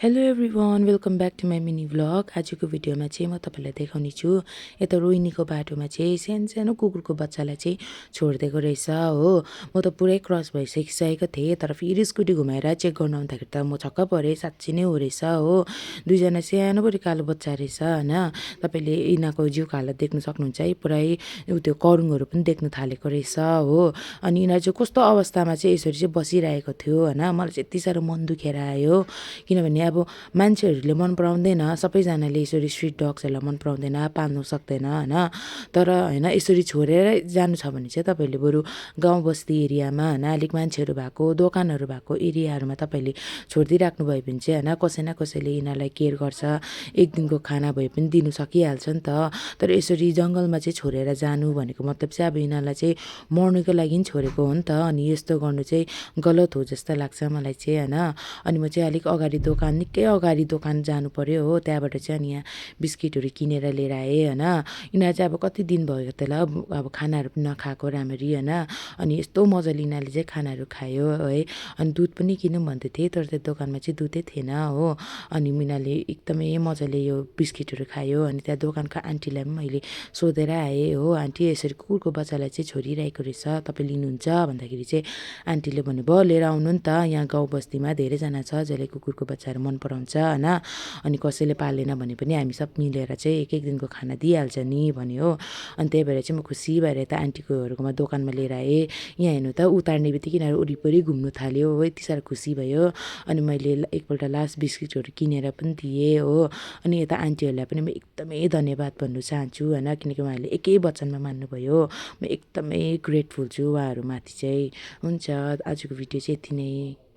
Hello everyone, welcome back to my mini vlog. आजको भिडियोमा चाहिँ म तपाईँलाई देखाउने छु यता रोहिणीको बाटोमा चाहिँ सानो कुकुरको बच्चालाई चाहिँ छोडिदिएको रहेछ हो। म त पुरै क्रस भइसकिसकेको थिएँ, तर फेरि स्कुटी घुमाएर चेक गर्न आउँदाखेरि त म छक्क परेँ। साँच्ची नै हो रहेछ हो। दुईजना सानोबडी कालो बच्चा रहेछ होइन। तपाईँले यिनीहरूको जिउको हालत देख्न सक्नुहुन्छ है, पुरै त्यो करुङहरू पनि देख्न थालेको रहेछ हो। अनि यिनीहरू चाहिँ कस्तो अवस्थामा चाहिँ यसरी चाहिँ बसिरहेको थियो होइन। मलाई चाहिँ यति साह्रो मन दुखेर आयो, किनभने अब मान्छेहरूले मन पराउँदैन, सबैजनाले यसरी स्ट्रिट डग्सहरूलाई मन पराउँदैन, पाल्नु सक्दैन होइन। तर होइन, यसरी छोडेर जानु छ भने चाहिँ तपाईँहरूले बरु गाउँ बस्ती एरियामा होइन, अलिक मान्छेहरू भएको दोकानहरू भएको एरियाहरूमा तपाईँले छोडिदिइराख्नु भयो भने चाहिँ होइन, कसै न कसैले यिनीहरूलाई केयर गर्छ, एक दिनको खाना भए पनि दिनु सकिहाल्छ नि त। तर यसरी जङ्गलमा चाहिँ छोडेर जानु भनेको मतलब चाहिँ अब यिनीहरूलाई चाहिँ मर्नुको लागि छोडेको हो नि त। अनि यस्तो गर्नु चाहिँ गलत हो जस्तो लाग्छ मलाई चाहिँ होइन। अनि म चाहिँ अलिक अगाडि निकै अगाडि दोकान जानु पऱ्यो हो। त्यहाँबाट चाहिँ अनि यहाँ बिस्किटहरू किनेर लिएर आएँ होइन। यिनीहरू चाहिँ अब कति दिन भयो त्यसलाई अब खानाहरू पनि नखाएको राम्ररी होइन। अनि यस्तो मजाले यिनीहरूले चाहिँ खानाहरू खायो है। अनि दुध पनि किनौँ भन्दै थिएँ, तर त्यो दोकानमा चाहिँ दुधै थिएन हो। अनि यिनीहरूले एकदमै मजाले यो बिस्किटहरू खायो। अनि त्यहाँ दोकानको आन्टीलाई पनि मैले सोधेर आएँ हो, आन्टी यसरी कुकुरको बच्चालाई चाहिँ छोडिरहेको रहेछ, तपाईँ लिनुहुन्छ भन्दाखेरि चाहिँ आन्टीले भन्नुभयो लिएर आउनु नि त, यहाँ गाउँ बस्तीमा धेरैजना छ जसले कुकुरको बच्चाहरू मन पराउँछ होइन। अनि कसैले पालेन भने पनि हामी सब मिलेर चाहिँ एक एक दिनको खाना दिइहाल्छ नि भन्यो हो। अनि त्यही भएर चाहिँ म खुसी भएर यता आन्टीकोहरूकोमा दोकानमा लिएर आएँ। यहाँ हेर्नु त, उतार्ने बित्तिकै यिनीहरू वरिपरि घुम्नु थाल्यो हो। यति साह्रो खुसी भयो। अनि मैले एकपल्ट लास्ट बिस्किटहरू किनेर पनि दिएँ हो। अनि यता आन्टीहरूलाई पनि म एकदमै धन्यवाद भन्नु चाहन्छु होइन, किनकि उहाँहरूले एकै वचनमा मान्नुभयो। म एकदमै ग्रेटफुल छु उहाँहरूमाथि चाहिँ। हुन्छ, आजको भिडियो चाहिँ यति नै।